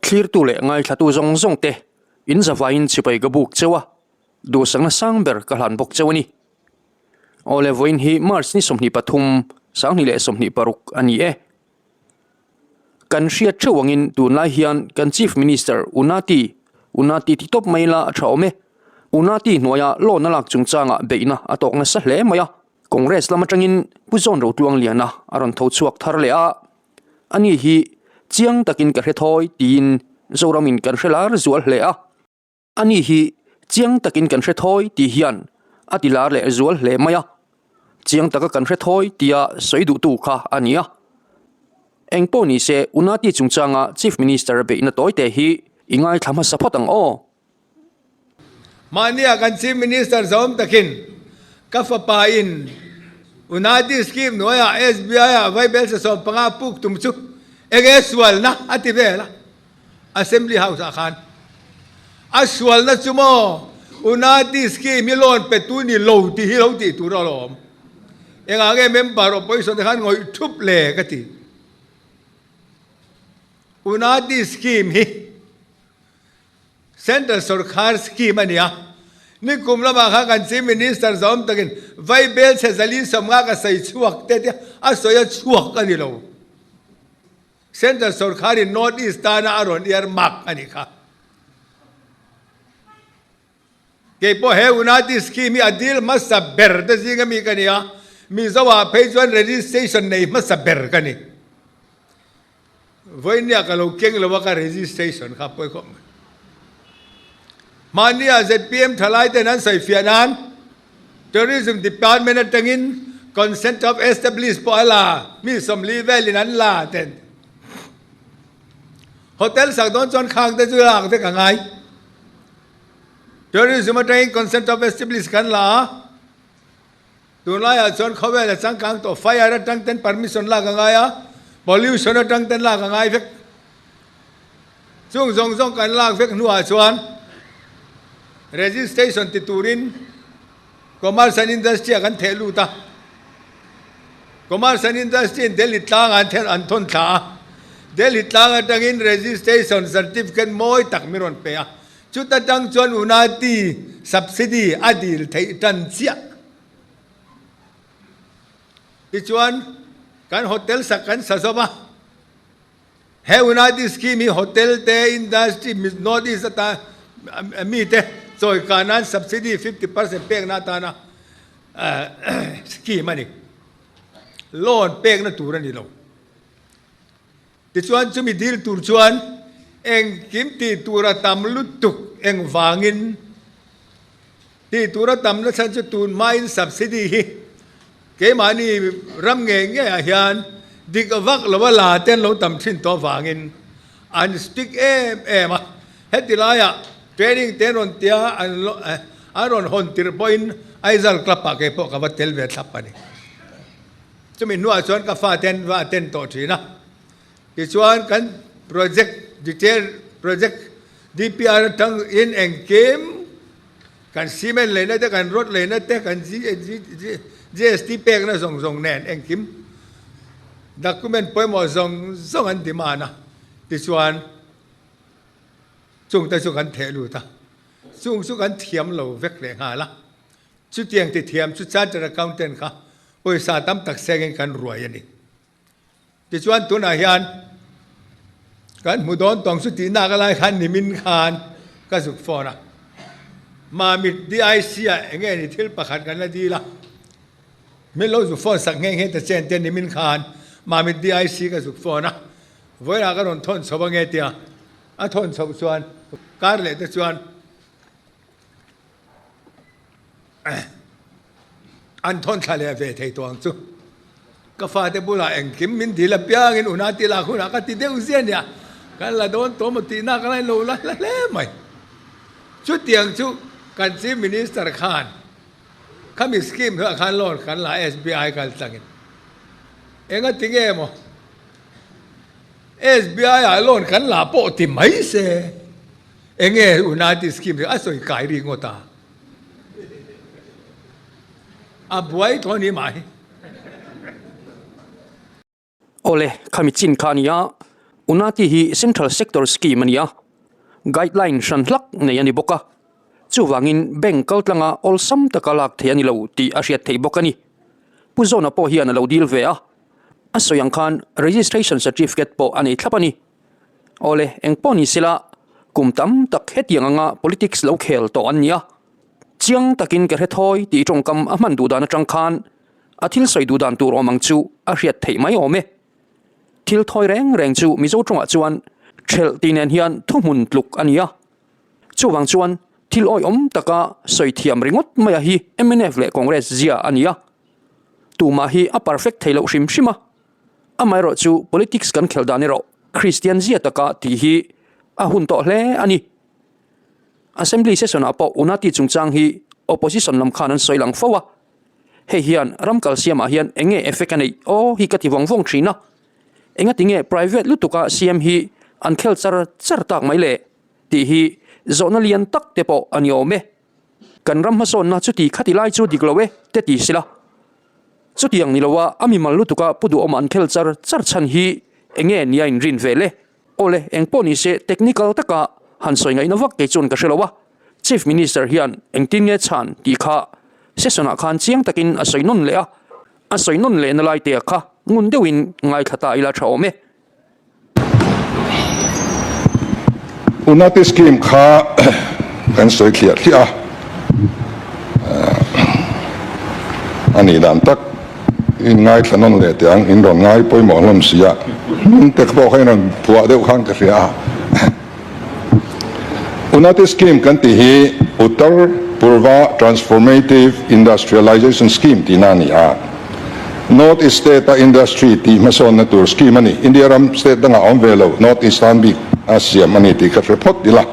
Thlirtu leh ngaithlatu zawng zawng te in zavaiin chipai ka buk cheu a, duhsakna sang ber ka hlan bawk cheu a ni. Awle vawiin hi March ni 23, 2026 a ni e. Kan hriat theuh angin tunlai hian kan Chief Minister Unati, Unati ti tawp mai la a tha awm e, Unati hnuaia loan a lak chungchangah beihna a tawk nasa hle mai a, Congress lam atangin Pu John Rotluangliana a rawn tho chhuak thar leh a, ani hi chiang takin ka hre thawi tiin Zoramin kan hre lar zual hle a. Ani hi chiang takin kan hre thawi tih hian a ti lar leh zual hle mai a, chiang taka kan hre thawi tia sawi duhtu kha a ni a. Eng pawh ni se Unati chungchanga Chief Minister beihna tawite hi i ngaithla hmasa phawt ang aw. Mahnia kan Chief Minister zawm takin ka fapa in Unati scheme hnuaiah SBI ah vaibelsa 15 puk tum chu enge sualna a ti vel a, Assembly House ah khan a sualna chu maw Unati scheme hi loan pe tu ni lo tih hi lo tih tur a lawm. Engah nge member opposition te khan ngawih thup le ka ti. Unati scheme hi Central sorkar scheme a ni a, nikum lamah khan kan Chief Minister zawm takin Vaibel chhe 450 ka sawi chhuak te tia a sawi a chhuak a ni lo. Central sorkarin North East tana a rawn earmark a nih kha. Kei pawh he Unati scheme hi a dil hmasa ber te zinga mi ka ni a, Mizo ah phei chuan registration nei hmasa ber ka ni. Vawinia ka lo keng lo a ka registration kha pawi khawp mai. Mahnia zpm thalai ten an sawi fiah nan Tourism Department atangin consent of establish pawh a la, mi 40 velin an la ten. Hotel sak dawn chuan khang te chu lak vek a ngai. Tourism atangin consent of establish kan la a. Tunlaiah chuan khawvel a changkang tawh, fire atang ten permission lak a ngai a, pollution atang ten lak a ngai vek. Chung zawng zawng kan lak vek hnuah chuan registration ti turin Commerce and Industry ah kan theh lut a. Commerce and Industry in Delhi tlangah an then an thawn thla a. Delhi tlang atangin registration certificate mawi tak mi rawn pe a. Chuta tang chuan Unati subsidy a dil theih tan chiah. Tichuan kan hotel sak kan sa zawm a, he Unati scheme hi hotel te, industry, North East ata mi te chawi kah nan subsidy 50% pekna atana scheme a ni. Loan pekna tur a ni lo. Tichuan chumi dil tur chuan engkim tih tur a tam lutuk engvangin tih tur a tam nachhan chu tun hmain subsidy hi keimahni ram ngei ngeiah hian dik vak lo a la te an lo tam thin tawh avangin an strict em em a. Heti laiah training te an rawn tia an rawn hawn tirh pawhin Aizawl Club ah keipawh ka va tel ve thlap a ni. Chumi hnuah chuan ka fate an va attend tawh thin a. Tichuan kan project detail project DPR atang in engkim kan cement leina te kan rod leina te kan GST pekna zawng zawng nen engkim document pawimawh zawng zawng an demand a. Tichuan chungte chu kan theh lut a. Chung chu kan thiam lo vek leh nghal a. Chutiang ti thiam chu Chartered Accountant kha pawisa tam tak sengin kan ruai a ni. Tichuan tunah hian kan hmu dawn tawng chu tihnak a lai khan nimin khan ka zuk phone a. Mamit DIC ah enge ni thil pakhat kan la dil a. Min lo zuk phone sak nghe nghe ta chen te nimin khan Mamit DIC ka zuk phone a. Vawiinah ka rawn thawn chho ange tia a thawn chhoh chuan kar leh te chuan An thawn thla leh ve thei tawh ang chu. Ka fate bulah engkim min dil apiangin una ti lak hunah ka ti deuh zia nia. Kan la dawn tawh maw tihna ka la inlo la hla hle mai. Chutiang chu kan Chief Minister khan khami scheme hnuaiah khan loan kan la SBI kal tlangin enga ti nge maw SBI ah loan kan la pawh ti mai se. Enge United Scheme hi a sawi kai ri ngawt a? A buai thaw ni mai. Awle, khami chin kha a ni a. Unati hi Central Sector Scheme a ni a, guideline hran hlak nei a ni bawk a, chuvangin bank kaltlanga awlsam taka lak theih a ni lo tih a hriat theih bawk a ni. Pu Zawna pawh hian a lo dil ve a, a sawi ang khan registration certificate pawh a nei thlap a ni. Awle, eng pawh ni sela, kum tam tak hetiang anga politics lo khel tawh an ni a, chiang takin ka hre thawi tih tawngkam a hman duh dan atang khan a thil sawi duh dan tur awm ang chu a hriat theih mai awm e. Thil thawi reng reng chu Mizo tawngah chuan thelh tih nen hian thuhmun tluk a ni a. Chuvang chuan thil awihawm taka sawi thiam ringawt maia hi mnf leh Congress zia a ni a. Tumah hi a perfect thei loh hrim hrim a. Amaherawh chu politics kan khelh dan erawh Kristian zia taka tih hi a hun tawh hle a ni. Assembly session ah pawh Unati chungchang hi opposition lam khan an sawi lang fo a. Hei hian ram kalsiamah hian eng nge effect a neih aw hi ka ti vawng vawng thin a. Engati nge private lutuka CM hi an khel char char tak mai le tih hi zawhna lian tak te pawh a ni awm e. Kan ram hmasawnna chuti khati lai chu dik lo e te ti sila. Chutiang ni loa a mimal lutuka pu duhawm an khel char char chhan hi eng nge nia inrin ve le? Awle, eng pawh ni se technical taka han sawi ngaihna vak kei chuan ka hre lo a, Chief Minister hian engtin nge chhan tih kha session ah khan chiang takin a sawi nawn leh a, a sawi nawn lehna lai te kha ngun deuhin ngaithla ta ila tha awm e. Unati scheme kha kan sawi thliah thliah a, a nih dan tak. In ngaithla nawn leh teh ang, in rawn ngai pawimawh hlawm si a, hming te pawh kha in rawn phuah deuh khan ka hria a. Unati Scheme kan tih hi Uttar Purva Transformative Industrialization Scheme tihna a ni a. North East State a industry tih hmasawnna tur scheme a ni. India ram state dangah awm ve lo, North East tan bik a siam a ni tih ka hre phawt ila.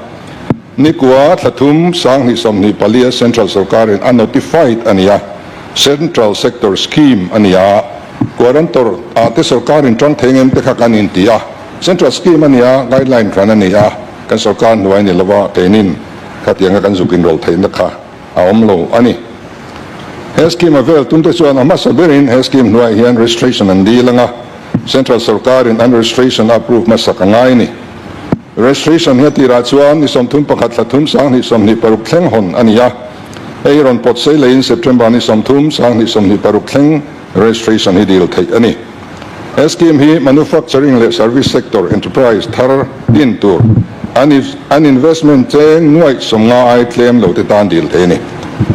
Nikua thla thum 2024 a Central sorkarin a notified a ni a. Central Sector Scheme a ni a, Guarantor ah te sorkar in tang thei ngem te kha kan inti a, Central Scheme a ni a, guideline hran a ni a, kan sorkar hnuai ni lova keinin khatianga kan zuk inrawlh theihna kha a awm lo a ni. He scheme a vel tum te chuan a hmasa berin he scheme hnuaiah hian registration an dil anga, Central sorkar in an registration a approve hmasak a ngai a ni. Registration hi a tirah chuan ni 31 thla thum 2026 thleng hawn a ni a. Hei hi rawn pawt sei leiin September ni 30, 2026 thleng registration hi dil theih a ni. He scheme hi manufacturing leh service sector enterprise thar din tur an an investment cheng nuaih 50 ai tlem lo te tan dil theih a ni.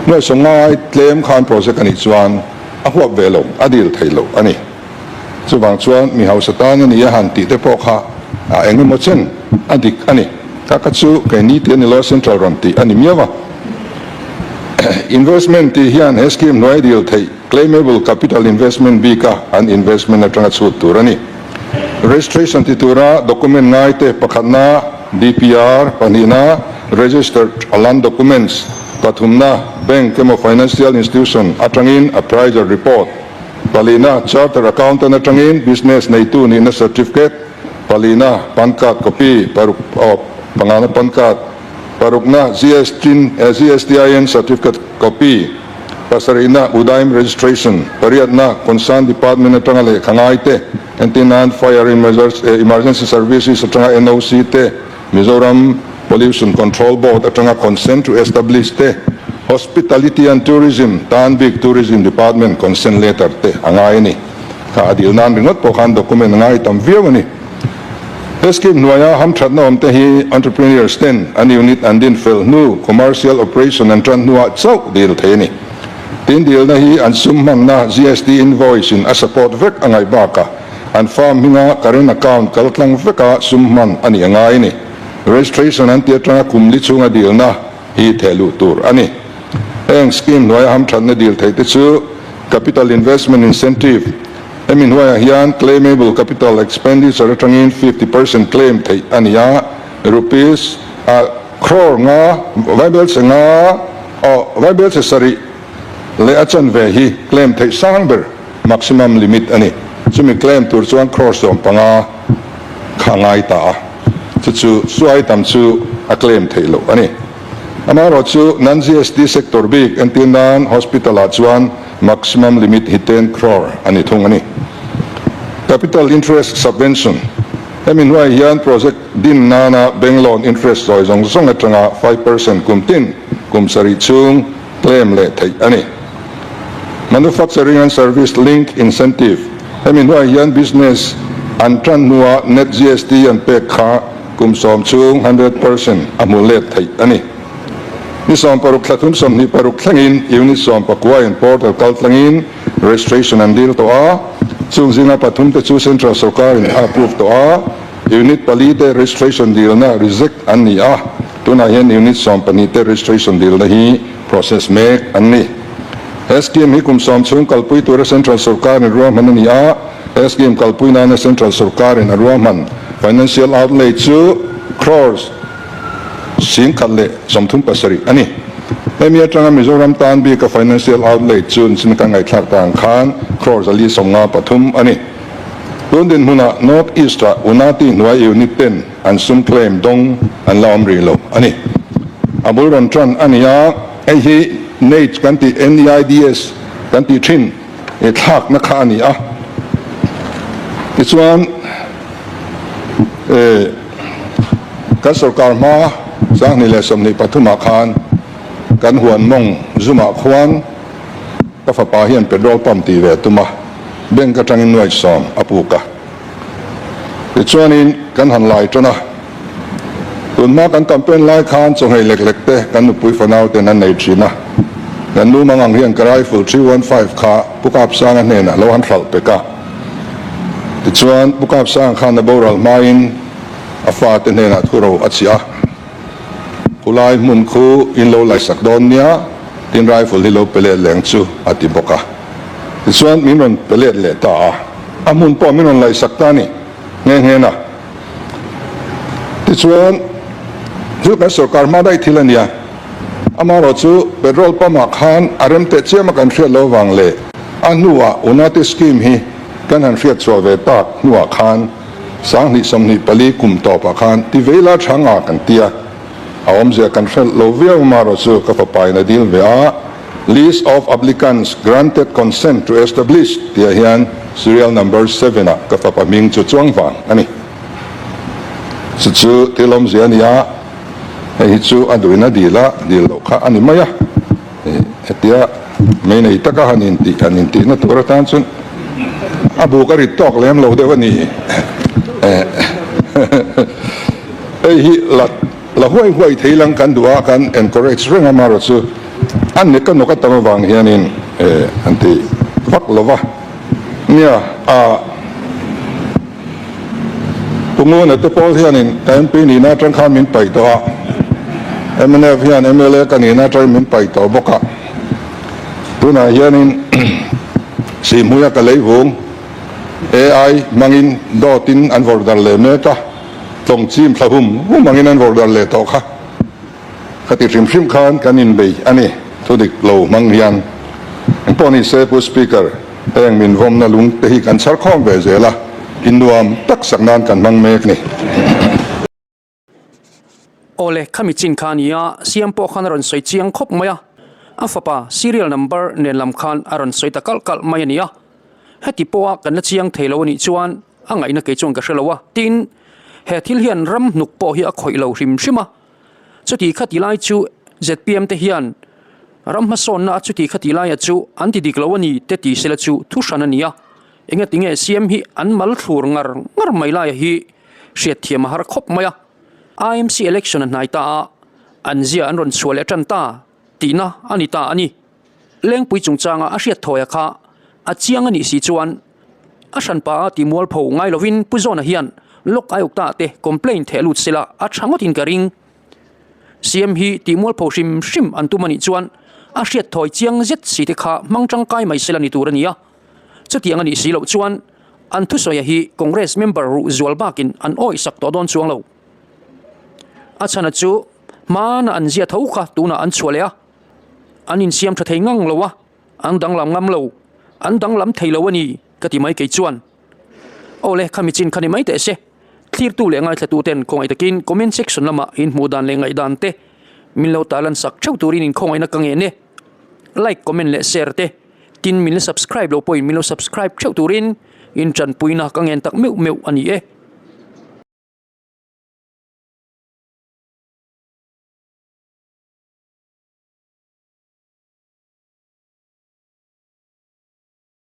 Nuaih 50 ai tlem khan project a nih chuan a huap ve lo, a dil theih loh a ni. Chuvang chuan mi hausa tan a ni a han tih te pawh kha a eng emaw chen a dik a ni. Ka ka chu keini tih a ni lo a, Central rawn tih a ni miau a. Investment tih hian he scheme hnuai dil theih claimable capital investment bika an investment atanga chhut tur a ni. Registration ti tura document ngai te pakhatna DPR, pahnihna registered land documents, pathumna bank emaw financial institution atangin appraisal report, Palina, Charter Accountant atangin Business neitu nihna certificate, palina, PAN card copy, paruk aw pangana PAN card, parukna, GSTIN GSTIN certificate copy, pasarihna, Udaim registration, pariatna, Concerned Department atanga lehkha ngai te, entirnan Fire Emergency Services atanga NOC te, Mizoram Pollution Control Board atanga consent to establish te, Hospitality and Tourism tan bik Tourism Department consent letter te a ngai a ni. Kha a dil nan ringawt pawh khan document a ngai tam viau a ni. He scheme hnuaia hamthatna awm te hi entrepreneurs ten an unit an din fel hnu commercial operation an tan hnuah chauh dil thei a ni. Tin dilna hi an sum hmanna GST invoice in a support vek a ngaih bakah An farm hminga current account kal tlang veka sum hman a nih a ngai a ni. Registration an tih atanga kum li chhunga dilna hi theh luh tur a ni. Heng scheme hnuaia hamthatna dil theih te chu Capital Investment Incentive, hemi hnuaiah hian claimable capital expenditure atangin 50% claim theih a ni a, rupees crore nga, vaibelchhe nga, aw, vaibelchhe sarih leh a chanve hi claim theih sang ber. Maximum limit a ni. Chumi claim tur chuan crore 15 kha a ngai ta a, chu chu suai tam chu a claim theih loh a ni. Amaherawh chu non-GST sector bik entir nan hospital ah chuan maximum limit hi 10 crore a ni thung a ni. Capital interest subvention. Hemi hnuaiah hian project din nana bank loan interest zawi zawng zawng atanga 5% kum tin kum sarih chhung claim leh theih a ni. Manufacturing and Service Link Incentive, Hemi hnuaiah hian business an tan hnua net GST an pek kha kum sawm chhung 100% a hmu let theih a ni. Ni 16 thla thum 26 thlengin Unit 19 in portal kal tlangin Registration an dil tawh a, chung zinga pathum te chu Central Sorkar in a approve tawh a, Unit pali te registration dilna reject an ni a, tunah hian Unit 12 te registration dilna hi process mek an ni. He scheme hi kum sawm chhung kalpui tura Central Sorkar in ruahman a ni a, he scheme kalpui nana Central Sorkar in a ruahman financial outlay chu crores 1037 a ni. Hemi atanga Mizoram tan bika financial outlay chu nichin kan ngaihthlak ta ang khan crore 453 a ni. Tun dinhmunah North East-ah Unati hnuai unit ten an sum claim dawng an la awm rih lo a ni. A bul rawn tan a ni a, hei hi NEIDS kan tih NEIDS kan tih thin i thlakna kha a ni a. Tichuan eh. Kan sorkar hma 2023 ah khan kan huan mawng zumah khuan ka fapa hian petrol pump tih ve tum a, bank atangin nuaih sawm a puk a. Tichuanin kan han lai tan a, tun hma kan campaign lai khan chawhmeh lek lek te kan nupui fanau ten an nei thin a, kan nu mang ang hian ka rifle 315 kha Pu Kapsanga hnenah lo han hralh pek a. Tichuan Pu Kapsanga khan a boral hmain a fate hnenah thuro a chhiah a, Khulai hmun khu in lo laisak dawn nia, tin rifle hi lo pe let leng chu a ti bawk a. Tichuan min rawn pe let leh ta a, a hmun pawh min rawn laisak ta a ni nghe nghe na. Tichuan chu kan sorkar hma daih thil a nia, amaherawh chu petrol pump ah khan a rem teh chiam a kan hriat lo vang leh a hnuah Unati scheme hi kan han hriat chhuah ve tak hnuah khan 2024 kum tawpah khan ti vei la tha nga kan ti a, a awmzia kan hrelh lo viau amaherawh chu ka fapa in a dil ve a, List of applicants granted consent to establish tihah hian serial number seven ah ka fapa hming chu chuang vang a ni. Chu chu thil awmzia a ni a, hei hi chu a duhin a dil a, dil loh kha a ni mai a, hetia mei nei taka han intih han intihna tur atan chuan a buk a rit tawk lem lo deuh a ni. Hei hi la. La huai huai thei lang kan duh a, kan encourage reng a, amaherawh chu a nek a nawk a tam avang hianin an ti vak lo va. Nia, a Pu Nguna te pawl hianin ka MP nihna atang khan min paih tawh a, mnf hian mla ka nihna atangin min paih tawh bawk a, tunah hianin Sihhmuia ka lei vung AI hmangin dawtin an vawrh darh leh mek a. Tlawng chim thla hum hum angin an vawrh darh leh tawh kha. Ka ti hrim hrim khan kan inbei a ni, thu dik lo hmang hian. Engpawh ni se Pu Speaker, heng min vawmna lung te hi kan chhar khawm ve zel a, innuam tak sak nan kan hmang mek ni. Awle, khami chin kha a ni a, siam pawh khan a rawn sawi chiang khawp mai a, a fapa serial number nen lam khan a rawn sawi ta kalh kalh mai a ni a, heti pawha kan la chiang thei lo a nih chuan A ngaihna kei chuan ka hre lo a, tin, he thil hian ram hnuk pawh hi a khawih lo hrim hrim a. Chuti khati lai chu zpm te hian ram hmasawnna a chuti khati laia chu an ti dik lo a ni te ti sela chu thu hran a ni a. Engati nge CM hi an mal thlur ngar ngar mai laia hi hriatthiam a har khawp mai a. IMC election a hnai ta a, an zia an rawn chhuah leh tan ta tihna a ni ta a ni. Lengpui chungchanga a hriat thawi a kha a chiang a nih si chuan a hranpa a ti mualpho ngai lovin Pu Zawna hian Lok Ayukta te complaint theh lut sela a tha ngawtin ka ring. CM hi ti mualpho hrim hrim an tum a nih chuan a hriat thawi chiang zet si te kha hmang tangkai mai sela ni tur a ni a. Chutiang a nih si loh chuan an thusawia hi Congress member ruh zual bakin an awih sak tawh dawn chuang lo. A chhana chu hmana an zia tho kha tunah an chhuah leh a. An insiam tha thei ngang lo a, an danglam ngam lo, an danglam thei lo a ni ka ti mai kei chuan. Awle, khami chin kha ni mai teh se. Thlirtu leh ngaithlatu ten khawngaih takin comment section lamah in hmuh dan leh ngaihdan te min lo tarlan sak theuh turin in khawngaihna ka ngen e. Like, comment leh share te, tin min la subscribe lo pawhin min lo subscribe theuh turin in tanpuina ka ngen tak meuh meuh a ni e.